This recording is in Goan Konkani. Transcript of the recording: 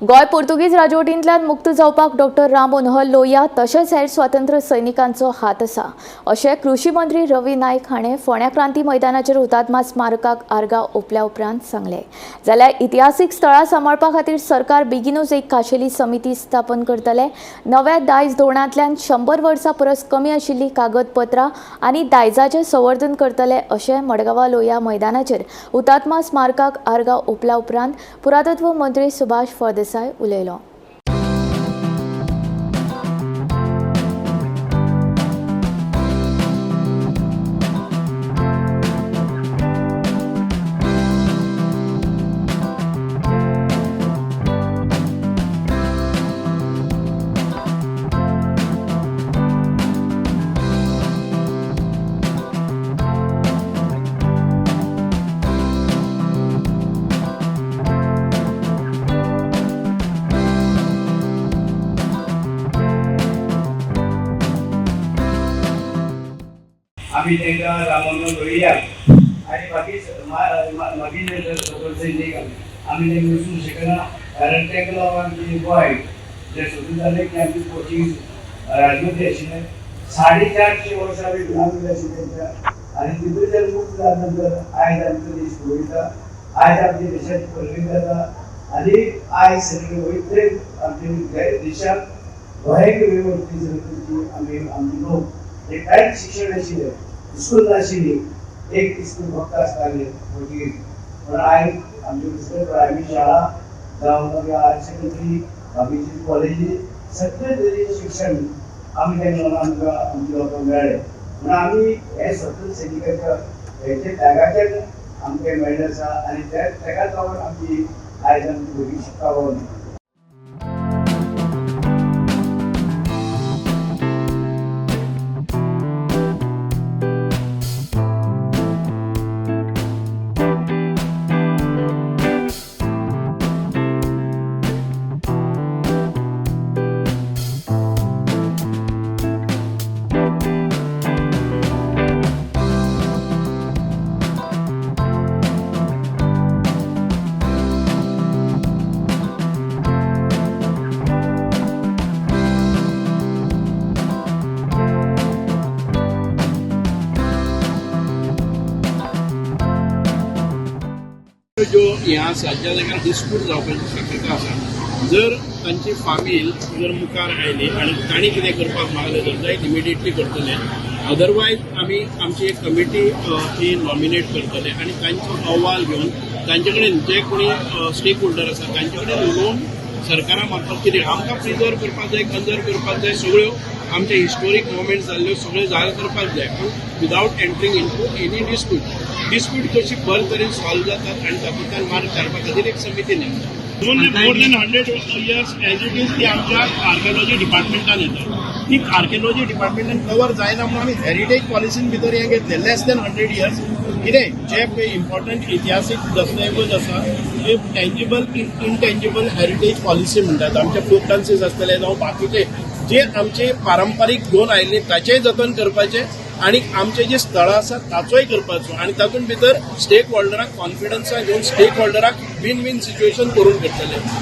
गोंय पुर्तुगीज राजवटींतल्यान मुक्त जावपाक डॉक्टर राम मनोहर लोहिया तशेंच हेर स्वातंत्र्य सैनिकांचो हात आसा, अशें कृशी मंत्री रवी नायक हाणें फोंड्या क्रांती मैदानाचेर हुतात्मा स्मारकाक आर्गां ओंपल्या उपरांत सांगलें. जाल्यार इतिहासीक स्थळां सांबाळपा खातीर सरकार बेगिनूच एक खाशेली समिती स्थापन करतले. नव्या दायज धोरणांतल्यान 100 वर्सां परस कमी आशिल्लीं कागदपत्रां आनी दायजाचें संवर्धन करतले, अशें मडगांवां लोहिया मैदानाचेर हुतात्मा स्मारकाक आर्गां ओंपल्या उपरांत पुरातत्व मंत्री सुभाष फळदेसाय उलयलो. आमी तांकां राम मनोहर लोहिया आनी बाकी मागीर स्वतंत्र सैनीक आमी तांकां विसरूंक शकना, कारण तांकां लागून आमची गोंय जे स्वतंत्र जालें की आमची पोर्चुगीज राजवटी आशिल्लें. 450 वर्सां आमी गुलामगिरी आशिल्ली तेंच्या आनी तितूंतल्यान मुक्त जाल्या नंतर आयज आमचो देश वयता, आयज आमच्या देशाची प्रगती जाता आनी आयज सगळे वयतले आमच्या देशाक गोंयाक वेवस्थी सगळी आमी आमचे लोक हे कांयच शिक्षण नाशिल्लें, इस्कूल नाशिल्ली, एक इस्कूल फक्त आसतालें पोर्तुगीज. पण आयज आमच्यो दुसऱ्यो प्रायमरी शाळा जावं मागीर हायर सेकंडरी, बाकीची कॉलेजी, सगळे तरेचें शिक्षण आमी तांकां लागून आमकां आमच्या लोकांक मेळ्ळें. म्हणून आमी हे स्वतंत्र सैनिकाच्या हेच्या त्यागाच्यान आमकां मेळ्ळें आसा आनी त्या तेकाच लागून आमची आयज आमची भुरगीं शिकपाक पावलीं. ज्यो हें आसा ज्या जाग्यार डिस्प्यूट जावपाची शक्यता आसा, जर तांची फामील जर मुखार आयली आनी तांणी कितें करपाक मागलें जर जायत, इमिडिएटली करतले. अदरवायज आमी आमची एक कमिटी ही नॉमिनेट करतले आनी तांचो अहवाल घेवन तांचे कडेन जे कोणी स्टेक होल्डर आसा तांचे कडेन उलोवन सरकारा मार्फत कितें आमकां प्रिजर्व करपाक जाय, कन्जर्व करपाक जाय, सगळ्यो आमचे हिस्टोरीक मोमेंट्स जाल्ल्यो सगळ्यो जाय करपाक जाय, पूण without entering into any dispute. Dispute कशी बरे तरेन सॉल्व जातात आनी तातूंतल्यान मार्ग काडपा खातीर एक समिती नेमता. More than 100 years as it is ती आमच्या आर्किओलॉजी डिपार्टमेंटान येता. ती आर्किओलॉजी डिपार्टमेंटान कवर जायना म्हणून आमी हेरिटेज पॉलिसीन भितर हें घेतलें. लेस दॅन 100 इयर्स कितें जे पळय इम्पॉर्टंट इतिहासीक दस्तऐवज आसा, ते टँजिबल इनटँजिबल हेरिटेज पॉलिसी म्हणटात. आमचे फोक डान्सीस आसतले जावं बाकीचे जे आमचे पारंपारीक घेवन आयिल्ले, ताचेंय जतन करपाचें आनी आमचे जे स्थळां आसा ताचोय करपाचो आनी तातूंत भितर स्टेक होल्डराक कॉन्फिडन्सान घेवन स्टेक होल्डराक वीन वीन सिच्युएशन करून करतले.